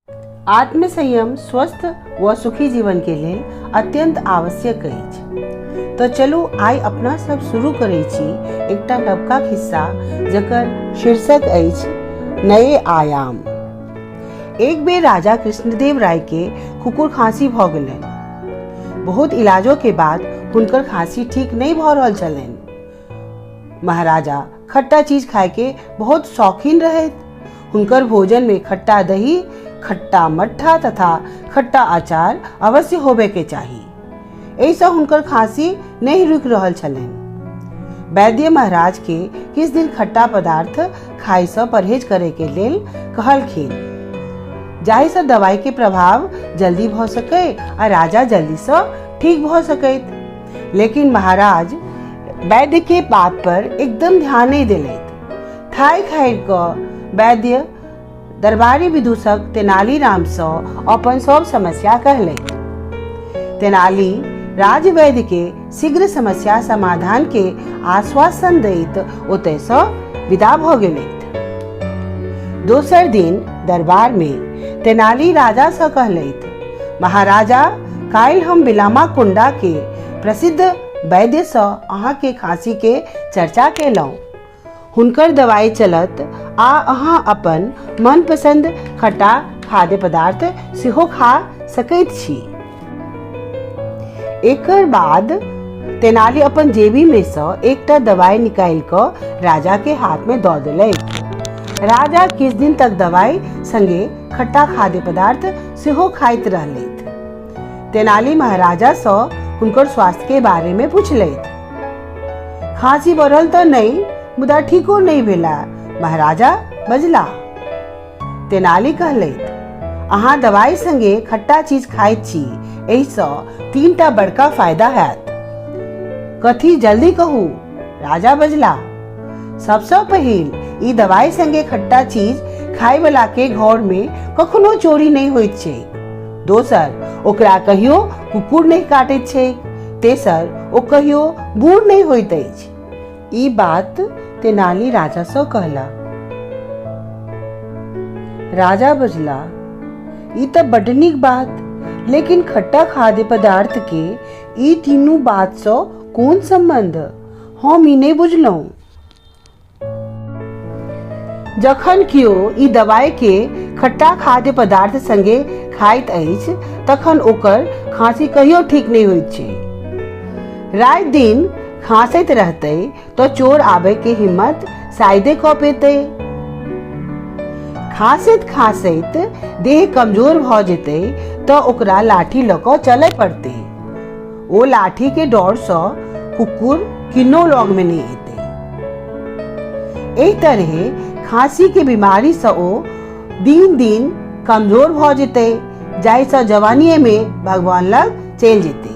आत्मसंयम स्वस्थ व सुखी जीवन के लेल अत्यंत आवश्यक अछि। तऽ चलू आइ अपना सब शुरू करै छी एकटा नवका खिस्सा जकर शीर्षक अछि नए आयाम। एक बेर राजा कृष्णदेव राय के कुकुर खांसी भऽ गेलनि। बहुत इलाजो के बाद हुनकर खांसी ठीक नहि भऽ रहल छलनि। महाराजा खट्टा चीज खाय के बहुत शौकीन रहथि। हुनकर भोजन में खट्टा दही, खट्टा मट्ठा तथा खट्टा अचार अवश्य होबे के चाही। एहिसँ हुनकर खांसी नहि रुकि रहल छलनि। वैद्य महाराज के किछु दिन खट्टा पदार्थ खायसँ परहेज करे के लेल कहलखिन, जाहिसँ दवाई के प्रभाव जल्दी भऽ सकै आ राजा जल्दीसँ ठीक भऽ सकैत। लेकिन महाराज वैद्य के बात पर एकदम ध्यान नहि देलथि। थाकि हारि कऽ वैद्य दरबारी विदूषक तेनालीरामसँ अपन सब समस्या कहलथि। तेनाली राजवैद्य के शीघ्र समस्या समाधान के आश्वासन दैत ओतयसँ विदा भऽ गेलथि। दोसर दिन दरबार में तेनाली राजासँ कहलथि, महाराजा, काल्हि हम बिलामा कुंडा के प्रसिद्ध वैद्यसँ अहाँके खांसी के चर्चा केलहुँ। हुनकर दवाई चलत आ अहाँ अपन मनपसंद खट्टा खाद्य पदार्थ सेहो खा सकैत छी। एकर बाद तेनाली अपन जेबी में सँ एकटा दवाई निकालि कऽ राजा के हाथ में दऽ देलथि। राजा किछु दिन तक दवाई संगे खट्टा खाद्य पदार्थ सेहो खाइत रहलथि। तेनाली महाराजा सँ हुनकर स्वास्थ्य के बारे में पुछलथि। खांसी बढ़ल तऽ नहि, मुदा ठीको नहि भेला, महाराजा बजला। तेनाली कहलथि, अहाँ दवाई संगे खट्टा चीज खाइत छी, एहिसँ 3टा बड़का फायदा हैत। कथी, जल्दी कहू, राजा बजला। सबसँ पहिल, ई दवाई संगे खट्टा चीज खाय वाला के घर में कखनो चोरी नहि होइत छैक। दोसर, ओकरा कहियो कुकुर नहि काटैत छैक। तेसर, ओ कहियो बूढ़ नहि होइत अछि। ई बात तेनाली राजासँ कहला। राजा बजला, ई तऽ बड्ड नीक बात, लेकिन खट्टा खाद्य पदार्थ के ई तीनू बातसँ कोन सम्बन्ध? हम ई नहि बुझलहुँ। जखन केओ ई दवाई के खट्टा खाद्य पदार्थ संगे खाइत अछि तखन ओकर खांसी कहियो ठीक नहि होइत छै। राति दिन खांसैत रहतै तऽ चोर आबै के हिम्मत शायदे कऽ पेतै। खांसैत खांसैत देह कमजोर भऽ जेतै तऽ ओकरा लाठी लऽ कऽ चलय पड़तै। ओ लाठी के डर सँ कुकुर किन्नो लग में नहि एतै। एहि तरहे खांसी के बीमारी सँ ओ दिन दिन कमजोर भऽ जेतै, जाहिसँ जवानीये में भगवान लग चलि जेतै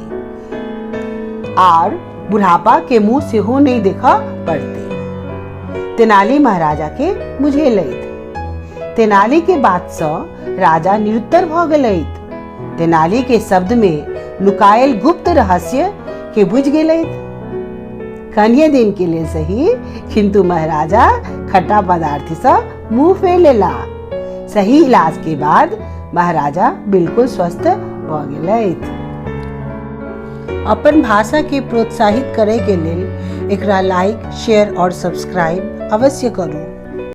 आर बुढ़ापा के मुंह सेहो नहि देखऽ पड़तै। तेनाली महाराजा के बुझेलथि। तेनाली के बात सँ राजा निरुत्तर भऽ गेलथि। तेनाली के शब्द में लुकायल गुप्त रहस्य के बुझ गेलथि। कनिये दिन के लेल सही, किंतु महाराजा खट्टा पदार्थ से मुंह फेर लेला। सही इलाज के बाद महाराजा बिल्कुल स्वस्थ भऽ गेलथि। अपन भाषा के प्रोत्साहित करे के लेल एकरा लाइक, शेयर और सब्सक्राइब अवश्य करू।